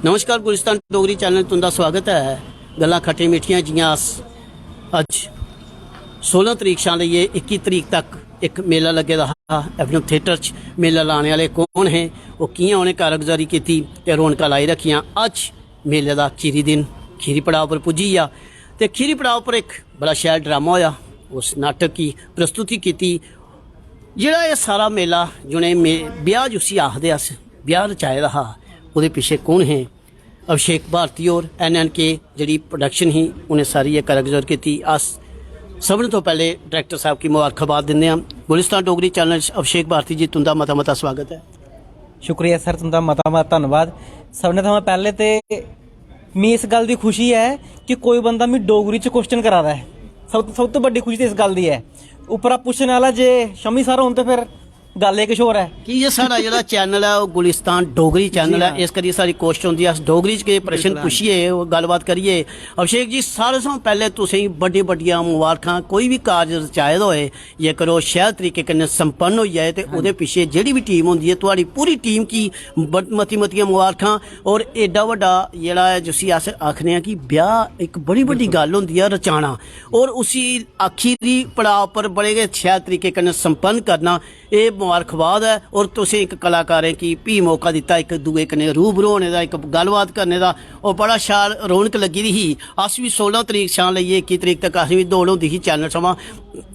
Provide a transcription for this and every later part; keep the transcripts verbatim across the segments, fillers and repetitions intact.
नमस्कार, गुलिस्तान डोगरी चैनल तुं'दा स्वागत ऐ। गल्लां खट्टियां मिट्ठियां जि'यां अस अज्ज सोलां तरीक शा लेइयै इक्की तरीक तक इक मेला लग्गे दा हा एवेन्यू थिएटर च। मेला लाने आह्ले कौन हे, ओह् कि'यां उ'नें कारगुजारी कीती ते रौनकां लाई रक्खियां। अज्ज मेले दा खीरी दिन, खीरी पड़ाव पर पुज्जी गेआ ते खीरी पड़ाव पर इक बड़ा शैल ड्रामा होआ। उस नाटक की प्रस्तुति कीती। जेह्ड़ा एह् सारा मेला, जुने मे-, ब्याह् जुसी आखदे अस, ब्याह् रचाए दा हा, ओह्दे पिच्छे कौन हे? अभिषेक भारती होर, एन एन के जेह्ड़ी प्रोडक्शन ही, उ'नें सारी एह् कारगुजारी कीती। अस सभनें तो पैह्ले डायरेक्टर साहब गी मुबारकबाद दिंदे आं। गुलिस्तान डोगरी चैनल च अभिषेक भारती जी, तुं'दा मता मता स्वागत ऐ। शुक्रिया सर, तुं'दा मता मता धन्नवाद। सभनें थमां पैह्ले ते मी इस गल्ल दी खुशी ऐ कि कोई बंदा मी डोगरी च क्वेश्चन करा दा ऐ। सब सब तो बड्डी खुशी ते इस गल्ल दी ऐ। उप्परा पुच्छने आह्ला जे शमी सर होन ते फिर गल्ल एह् किश होर ऐ। की जे साढ़ा जेह्ड़ा चैनल ऐ, ओह् गुलिस्तान डोगरी चैनल ऐ, इस करियै साढ़ी कोशश होंदी ऐ अस डोगरी च गै प्रश्न पुच्छियै, ओह् गल्लबात करियै। अभिषेक जी, सारें शा पैह्ले तुसेंगी बड्डी बड्डियां मुबारखां। कोई बी कारज रचाए दा होए, जेकर ओह् शैल तरीके कन्नै संपन्न होई जाए ते ओह्दे पिच्छे जेह्ड़ी बी टीम होंदी ऐ, थुआढ़ी पूरी टीम गी बड़- मती मतियां मुबारखां। और एड्डा बड्डा जेह्ड़ा ऐ, जिसी अस आखने आं कि ब्याह् इक बड़ी बड्डी गल्ल होंदी ऐ रचाना, और उसी आखिरी पड़ाव पर बड़े गै शैल तरीके कन्नै संपन्न करना, एह् मुबारकबाद ऐ। और तुसें इक कलाकारें गी फ्ही मौका दित्ता इक दूए कन्नै रूबरू होने दा, इक गल्लबात करने दा। और बड़ा शैल रौनक लग्गी दी ही। अस बी सोलां तरीक शा लेइयै इक्की तरीक तक असें बी दौड़ होंदी ही चैनल थमां,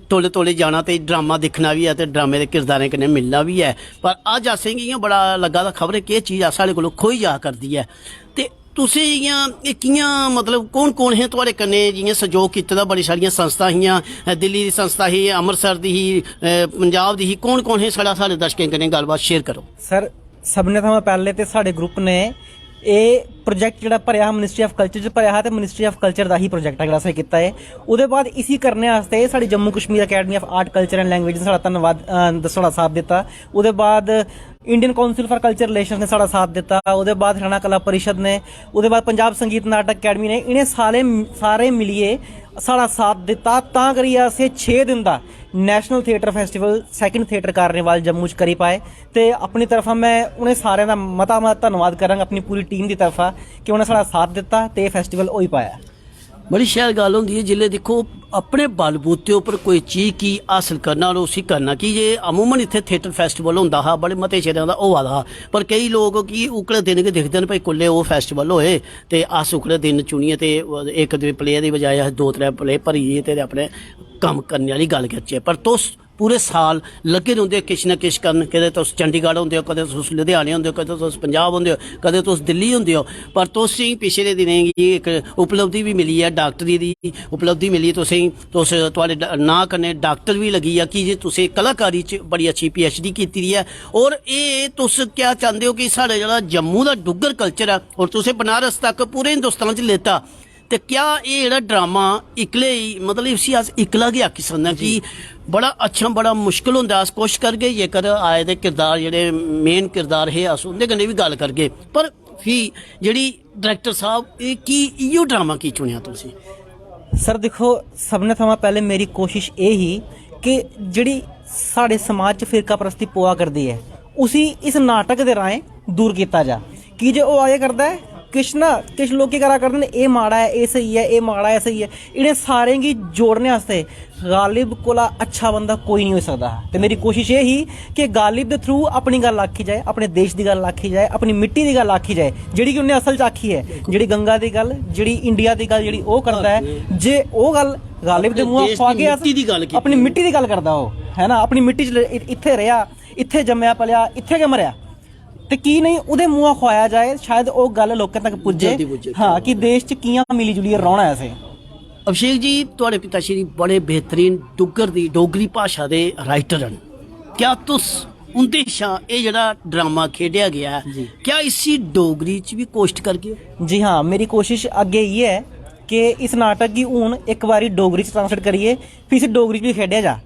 तौले तौले जाना ते ड्रामा दिक्खना बी ऐ ते ड्रामे दे किरदारें कन्नै मिलना बी ऐ। पर अज्ज असेंगी इ'यां बड़ा लग्गा दा, खबरै केह् चीज आ साढ़े कोलों खोई जा करदी ऐ। ते तुसें इ'यां एह् कि'यां, मतलब, कौन कौन हे थुआढ़े कन्नै, जि'यां सैह्जोग कीते दा? बड़ी सारियां संस्था हियां, अ, दिल्ली दी संस्था ही, अमृतसर दी ही, अ, पंजाब दी ही, कौन कौन हे? साढ़ा, साढ़े दर्शकें कन्नै गल्लबात शेयर करो। सर, सभनें थमां पैह्ले ते साढ़े ग्रुप ने एह् प्रोजेक्ट जेह्ड़ा भरेआ हा, मिनिस्ट्री ऑफ कल्चर च भरेआ हा, ते मिनिस्ट्री ऑफ कल्चर दा ही प्रोजेक्ट हा जेह्ड़ा असें कीता ऐ। ओह्दे बाद इसी करने आस्तै साढ़ी Jammu Kashmir academy of art, culture and language ने साढ़ा धन्नवाद, अ, साढ़ा साथ दित्ता। ओह्दे बाद Indian council for culture relations ने साढ़ा साथ दित्ता। ओह्दे बाद हरियाणा कला परिषद ने, ओह्दे बाद पंजाब संगीत नाटक अकैडमी ने, इ'नें सारे सारे मिलियै साढ़ा साथ दित्ता। तां करियै असें छे दिन दा national theatre festival second theatre carnival Jammu च करी पाए। ते अपनी तरफा में उ'नें सारें दा मता मता धन्नवाद करांगा, अपनी पूरी टीम दी तरफा, कि उ'नें साढ़ा साथ दित्ता ते एह् फेस्टिवल होई पाया। बड़ी शैल गल्ल होंदी ऐ जिसलै, दिक्खो, अपने बलबूते उप्पर कोई चीज गी हासल करना और उसी करना। की जे अमूमन इत्थै थिएटर फेस्टिवल होंदा हा, बड़े मते चिरें दा होआ दा हा, पर केई लोक की उकड़े दिन गै दिखदे न भाई कुल्ले ओह् फेस्टिवल होए ते अस उकड़े दिन चुनियै ते इक दुए प्ले दी बजाय अस दो त्रै प्ले भरियै ते अपने कम्म करने आह्ली गल्ल करचै। पर तुस पूरे साल लग्गे रौंह्दे ओ किश ना किश करन। कदें तुस चंडीगढ़ होंदे ओ, कदें तुस लुधियाने होंदे ओ, कदें तुस पंजाब होंदे ओ, कदें तुस दिल्ली होंदे ओ। पर तुसें गी पिछले दिनें गी इक उपलब्धि बी मिली ऐ, डाक्टरी दी उपलब्धि मिली तुसें गी। तुस, थुआढ़े ड- नांऽ कन्नै डाक्टर बी लग्गी गेआ, की जे तुसें कलाकारी च बड़ी अच्छी पी एच डी कीती दी ऐ। और एह् तुस क्या चांह्दे ओ कि साढ़ा जेह्ड़ा जम्मू दा डुग्गर कल्चर ऐ, और तुसें बनारस तक पूरे हिंदुस्तान च लेता, ते क्या एह् जेह्ड़ा ड्रामा इक्कले ही, मतलब, इसी अस इक्कला गै आक्खी सकने आं कि बड़ा अच्छा, बड़ा मुश्कल होंदा। अस कोशश करगे, जेकर आए दे किरदार, जेह्ड़े मेन किरदार हे, अस उं'दे कन्नै बी गल्ल करगे। पर फ्ही जेह्ड़ी डायरेक्टर साहब, एह् की, इ'यो ड्रामा की चुनेआ तुसें? सर, दिक्खो, सभनें थमां पैह्लें मेरी कोशिश एह् ही कि जेह्ड़ी साढ़े समाज च फिरका परस्ती पवा करदी ऐ, उसी इस नाटक दे राहें दूर कीता जा। की जे होआ केह् करदा ऐ, किश ना किश लोक केह् करा करदे न, एह् माड़ा ऐ, एह् स्हेई ऐ, एह् माड़ा ऐ, स्हेई ऐ। इ'नें सारें गी जोड़ने आस्तै गालिब कोला अच्छा बंदा कोई निं होई सकदा हा। ते मेरी कोशिश एह् ही कि गालिब दे थ्रू अपनी गल्ल आखी जाए, अपने देश दी गल्ल आखी जाए, अपनी मिट्टी दी गल्ल आखी जाए, जेह्ड़ी कि उन्नै असल च आखी ऐ, जेह्ड़ी गंगा दी गल्ल, जेह्ड़ी इंडिया दी गल्ल, जेह्ड़ी ओह् करदा ऐ, जे ओह् गल्ल गालिब दे मुंहा खुआगे अस, अपनी मिट्टी दी गल्ल करदा ओह्, है ना, अपनी मिट्टी च इत्थै रेहा, इत्थै जम्मेआ पलेआ, इत्थै गै मरेआ। ते की नेईं ओह्दे मुंहा खुआया जाए, शायद ओह् गल्ल लोकें तक पुज्जे। हाँ, कि देश च कि'यां मिली जुलियै रौह्ना ऐ असें। अभिषेक जी, थुआढ़े पिता श्री बड़े बेहतरीन डुग्गर दी, डोगरी भाशा दे राइटर न। क्या तुस उं'दे शा एह् जेह्ड़ा ड्रामा खेढेआ गेआ ऐ, क्या इसी डोगरी च बी पोस्ट करगे? जी हाँ, मेरी कोशिश अग्गें इ'यै ऐ कि इस नाटक गी हून इक बारी डोगरी च ट्रांसलेट करियै फ्ही इसी डोगरी च बी खेढेआ जा।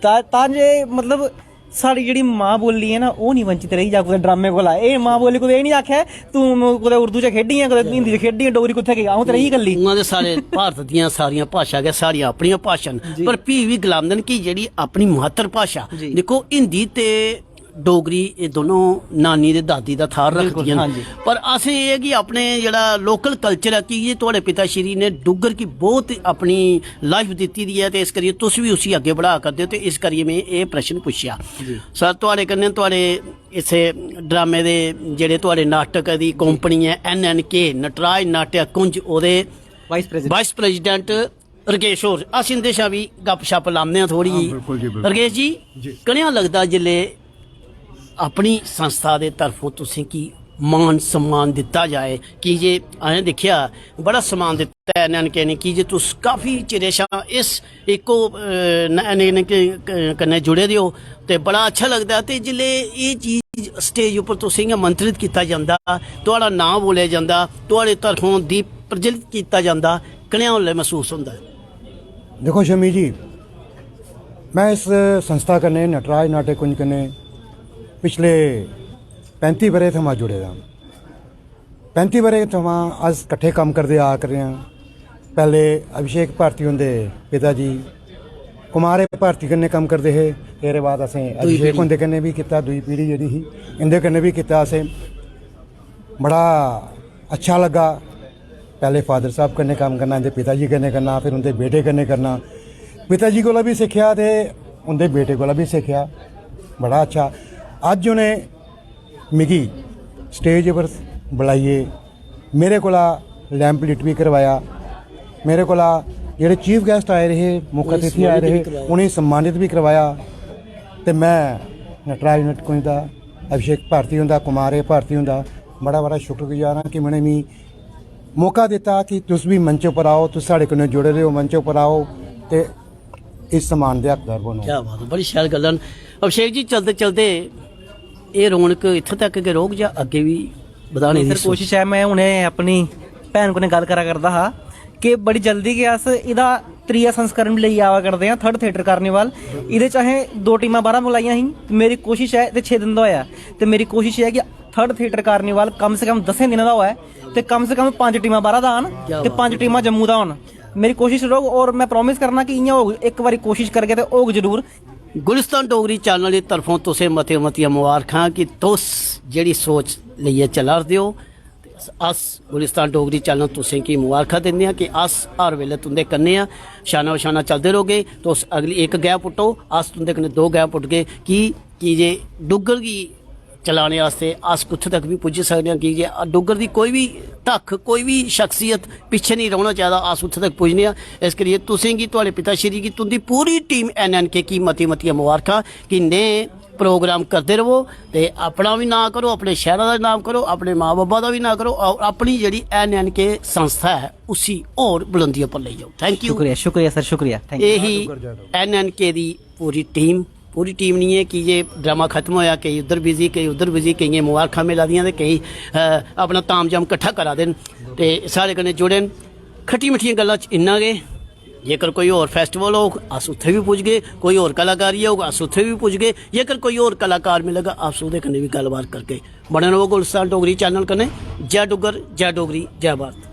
तां तां जे, मतलब, साढ़ी जेह्ड़ी मां बोली ऐ ना, ओह् निं वंचित रेही जा कुतै ड्रामे कोला। एह् मां बोली कुतै एह् निं आखै, "तूं कुतै उर्दू च खेढी ऐ, कुतै हिंदी च खेढी ऐ, डोगरी कुत्थै गेई?" अ'ऊं ते रेही कल्ली। उ'आं ते सारे भारत दियां सारियां भाशां गै साढ़ियां अपनियां भाशां न, पर फ्ही बी गलांदे न कि जेह्ड़ी अपनी मातर भाशा, दिक्खो, हिंदी ते डोगरी एह् दोनों नानी ते दादी दा थाह्र रखदियां न। पर असें एह् कि अपने जेह्ड़ा लोकल कल्चर ऐ, की जे थुआढ़े पिता श्री ने डुग्गर गी बहुत अपनी लाइफ दित्ती दी ऐ, ते इस करियै तुस बी उसी अग्गें बढ़ा करदे ओ, ते इस करियै में एह् प्रश्न पुच्छेआ। सर, थुआढ़े कन्नै थुआढ़े इस्सै ड्रामे दे जेह्ड़े थुआढ़े नाटक दी कंपनी ऐ एन एन के, नटराज नाट्य कुंज, ओह्दे vice president. Vice president Rakesh होर, अस इं'दे शा बी गपशप लाने आं थोह्ड़ी। हां, बिल्कुल जी, बिल्कुल। रकेश जी, जी। कनेहा लगदा जिसलै अपनी संस्था दे तरफों तुसें गी मान सम्मान दित्ता जाए? की जे असें दिक्खेआ, बड़ा सम्मान दित्ता ऐ एन एन के ने, की जे तुस काफी चिरे शा इस इक्को, अ, न-, एन एन के क-, कन्नै जुड़े दे ओ, ते बड़ा अच्छा लगदा ऐ। ते जिसलै एह् चीज स्टेज उप्पर तुसें गी आमंत्रित कीता जंदा, थुआढ़ा नांऽ बोलेआ जंदा, थुआढ़े तरफों दीप प्रज्वलित कीता जंदा, कनेहा उसलै मसूस होंदा ऐ? देखो शमी जी, मैं इस संस्था कन्नै, नटराज नाट्य कुंज कन्नै पिछले पैंती ब'रे थमां जुड़े दा आं। पैंती ब'रे थमां अस कट्ठे कम्म करदे आ करने आं। पैह्ले अभिषेक भारती हुंदे पिता जी कुमार ए भारती कन्नै कम्म करदे हे, ते एह्दे बाद असें अभिषेक हुंदे कन्नै बी कीता, दूई पीढ़ी जेह्ड़ी ही, इं'दे कन्नै बी कीता असें। बड़ा अच्छा लग्गा। पैह्ले फादर साहब कन्नै कम्म करना, इं'दे पिता जी कन्नै करना, फिर उं'दे बेटे कन्नै करना। पिता जी कोला बी सिक्खेआ ते उं'दे बेटे कोला बी सिक्खेआ। बड़ा अच्छा। अज्ज उ'नें मिगी स्टेज पर बुलाइयै मेरे कोला लैम्प लिट बी करवाया, मेरे कोला जेह्ड़े चीफ गैस्ट आए दे हे, मुक्ख अतिथि आए दे हे, उ'नेंगी सम्मानित बी करवाया। ते मैं नटराज नटकुंज दा, अभिषेक भारती हुंदा, कुमार ए भारती हुंदा बड़ा बड़ा शुक्रगुजार आं कि उ'नें मिगी मौका दित्ता कि तुस बी मंच उप्पर आओ, तुस साढ़े कन्नै जुड़े दे ओ, मंच उप्पर आओ ते इस सम्मान दे हकदार बनो। क्या बात है, बड़ी शैल गल्लां न। अभिषेक जी, चलदे चलदे एह् रौनक इत्थें तक गै रौह्ग जां अग्गें बी बधाने दी सर, सोच? कोशिश ऐ, मैं हुनै अपनी भैन कन्नै गल्ल करा करदा हा कि बड़ी जल्दी गै अस एह्दा त्रीया संस्करण बी लेई आवा करदे आं, थर्ड थिएटर कार्निवाल। एह्दे च असें दो टीमां बाह्रा बुलाइयां ही। मेरी कोशिश ऐ, ते छे दिन दा होया, ते मेरी कोशिश ऐ कि थर्ड थिएटर कार्निवाल कम से कम दसें दिनें दा होऐ, ते कम से कम पंज टीमां बाह्रा दा आन, ते पंज टीमां जम्मू दा होन। मेरी कोशिश रौह्ग, और मैं प्रॉमिस करना कि इ'यां होग, इक बारी कोशिश करगे ते होग जरूर। गुलिस्तान डोगरी चैनल दी तरफों तुसें मतियां मतियां मुबारखां कि तुस जेह्ड़ी सोच लेइयै चला 'रदे ओ। ते अस गुलिस्तान डोगरी चैनल तुसें गी मुबारखां दिंदे आं कि अस हर बेल्लै तुं'दे कन्नै आं, शाना बशाना चलदे रौह्गे। तुस अगली इक गैं पुट्टो, अस तुं'दे कन्नै दो गैं पुट्टगे। की की जे डुग्गर गी चलाने आस्तै अस कुत्थै तक बी पुज्जी सकने आं, की जे डुग्गर दी कोई बी धक्ख, कोई बी शख्सियत पिच्छे नेईं रौह्ना चाहिदा, अस उत्थै तक पुज्जने आं। इस करियै तुसें गी, थुआढ़े पिता श्री गी, तुं'दी पूरी टीम एन एन के गी मती मतियां मुबारखां कि नेह् प्रोग्राम करदे रवो ते अपना बी नांऽ करो, अपने शैह्रा दा नांऽ करो, अपने मां बब्बा दा बी नांऽ करो और अपनी जेह्ड़ी एन एन के संस्था ऐ उसी होर बुलंदियें पर लेई जाओ। Thank U. शुक्रिया, शुक्रिया सर, शुक्रिया, थैंक यू। यही एन एन के दी पूरी टीम, पूरी टीम नहीं है कि ये ड्रामा खत्म होया, केई उद्धर बिजी, केई उद्धर बिजी, केइयें मुबारखां मिला दियां ते केई, अ, अपना तामझाम कट्ठा करा दे न ते साढ़े कन्नै जुड़े न। खट्टी मिट्ठियां गल्लां च इन्ना गै। जेकर कोई होर फेस्टिवल होग, अस उत्थै बी पुजगे, कोई होर कलाकारी होग, अस उत्थै बी पुजगे। जेकर कोई होर कलाकार मिलग, अस ओह्दे कन्नै बी गल्लबात करगे। बने रवो गुलिस्तान डोगरी चैनल कन्नै। जय डुग्गर, जय डोगरी, जय भारत।